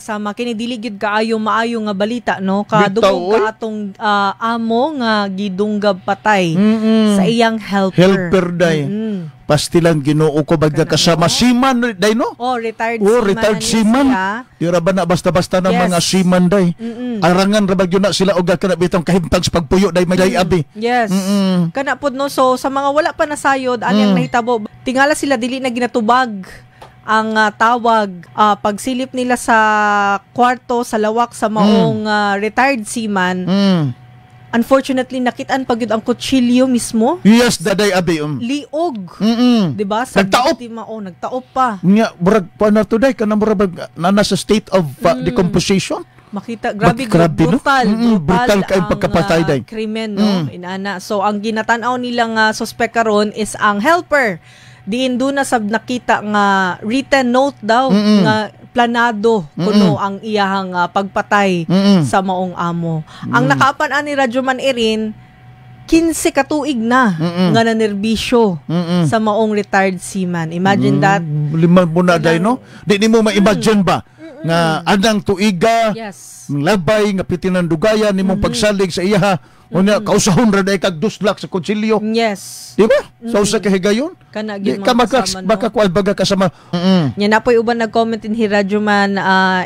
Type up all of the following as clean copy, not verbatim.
Kasama kini, dili gyud kaayo maayo nga balita, no? Kadungog Bitaw, oy. ka atong amo nga gidunggab patay sa iyang helper. Helper day. Pastilan, Ginoo ko, bagya kasama, seaman day, no? Oh, retired Oh, seaman retired na ni seaman. siya. Di ra ba na basta-basta na mga seaman day? Arangan ra ba gyud na sila og kana bitong kahimtang sa pagpuyo day, may day, abi. Yes. Kana pod, no? So sa mga wala pa nasayod ani ang nahitabo, tingala sila dili na ginatubag ang tawag. Pagsilip nila sa kwarto sa lawak sa maong retired seaman, unfortunately nakitaan pa gyud ang kutsilyo mismo. Yes, daday, abi. Liog. 'Di ba? Sa Nagtaop. biktima, oh, nagtaop pa. Nga murag pa na today kana murag na nasa state of decomposition. Makita, grabe, Grabe, no? brutal, brutal, Brutal kay ang pagkapatay, day. Krimen, no? Inana. So ang ginatan-aw nilang suspect karon is ang helper. Diin duna sab nakita nga written note daw nga planado kuno ang iyahang pagpatay sa maong amo. Ang nakaapan ani, Radyoman Erin, 15 ka tuig na nga nanerbisyo sa maong retired seaman. Imagine that. Lima mo na day, no? Di nimo ma-imagine ba nga anang tuiga labay nga pitinan dugayan nimong pagsalig sa iyaha, unya kausahon ra day kag duslak sa kutsilyo? Di ba? Sa usa ka higayon. Kana Di gyud ka mga maka, kasama, no? baka kuan baga kasama. Nya napoy uban nag-comment din hi Radyoman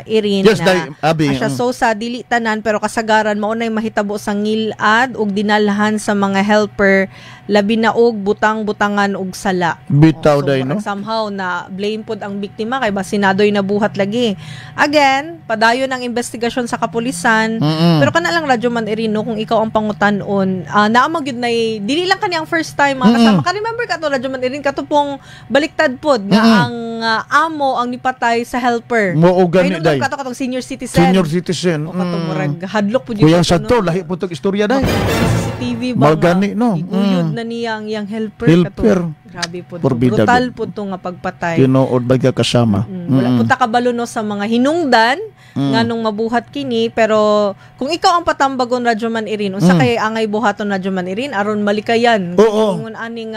Erin Yes, na day, abi. Asya so sa dili tanan pero kasagaran mao nay mahitabo sa ngilad ug dinalhan sa mga helper, labi na og butang-butangan og sala. Bitaw Oh, so, day, no? murag somehow na blame pod ang biktima kay basinadoy na buhat lagi. Again, padayon ang investigasyon sa kapulisan. Pero kana lang, Radyoman Erin, no, kung ikaw ang pangutan-on, naa man gyud nay dili lang kani ang first time, mga kasama. Ka remember ka to, Radyoman Erin, kato pong baliktad pod nga ang amo ang nipatay sa helper. Mao gani Kay day. kato katong senior citizen. Senior citizen. O katong murag hadlok pud Kuya yun sa no? to, lahi po tong istorya day. CCTV ba Mao nga gani, no? iguyod na niya ang iyang helper Helper. kato. Grabe po to. Porbida Brutal gud. po to nga pagpatay. Tinuod bagya kasama. Wala po ta kabalo, no, sa mga hinungdan nganong mabuhat kini, pero kung ikaw ang patambagon, Radyoman Irin, unsa kay angay buhaton, Radyoman Irin, aron malikayan ingon aning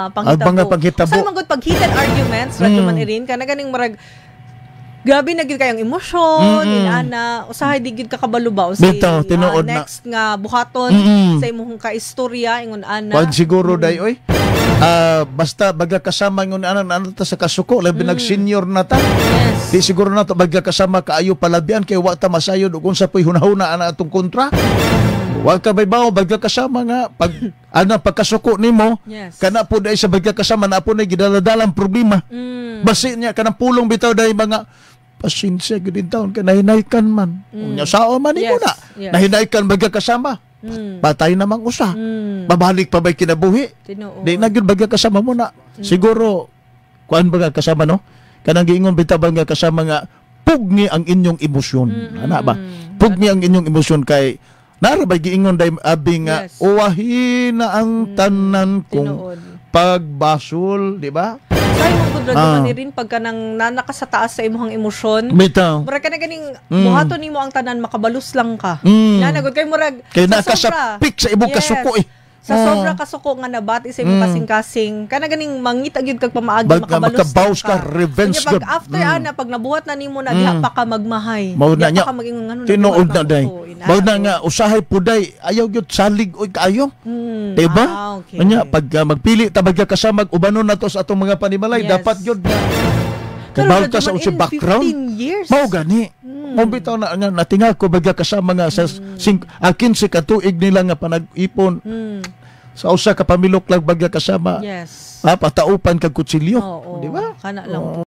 panghitabo? Ang mga panghitabo. Usa man gud pag heated arguments, Radyoman Irin, kana ganing murag grabe na gyud kayong emosyon, inana, usahay di gyud ka kabalo ba unsay Bitaw, tinuod na. next nga buhaton sa imong kaistorya ingon ana. Pag siguro day oy. Basta baga kasama ngon ana na ta sa kasuko, labi nag senior na ta. Di siguro na to baga kasama kaayo palabian kay wa ta masayod ug unsa po'y hunahuna ana atong kontra. Wa ka bay bawo baga kasama nga pag ana pagkasuko nimo kana po day sa baga kasama na po na gidaladalang problema. Basi niya kanang pulong bitaw day, mga pasensya gud in taon kay nahinaykan man. Unya sao man nimo na. Nahinaykan baga kasama. Patay namang usa. Babalik pa ba'y kinabuhi? Tinuod. Di na gyud baga kasama mo na. Siguro kuan baga kasama, no? Kanang giingon bitaw ba nga kasama nga pugni ang inyong emosyon. Ana ba? Pugni ang inyong emosyon kay nara ba giingon day, abi, nga uwahin na ang tanan kong pagbasol, di ba? Say mong gud, ah. Rin pagka nang nana ka sa taas sa imong emosyon. Bitaw. Murag ka na ganing buhaton nimo ang tanan makabalus lang ka. Nana gud kay murag Kay naa ka sa peak sa imong kasuko eh. Sa sobra kasuko nga nabati sa imong kasing-kasing, kana ganing mangita gyud kag pamaagi makabalus makabaws ka, revenge Unya, pag gyud. after ana, pag nabuhat na nimo na, diha pa ka magmahay. Mao na Diha niya. pa ka mag-ingon ngano Tinuod nabuhat na man day. ko to, inana Mao na to. nga usahay puday ayaw gyud salig oy kaayo. Diba? Ah, okay. Anya pag magpili ta bagya kasama ubanon na to sa atong mga panimalay, dapat gyud nga Pero kabalo ta sa Radyoman, unsay in background. 15 years. Mao gani. Mao bitaw na nga natinga ko bagya kasama nga sa 15 ka tuig nila nga panag-ipon sa usa ka pamilok lang bagya kasama. Ah, pataupan kag kutsilyo. Oo. Di ba? Kana lang.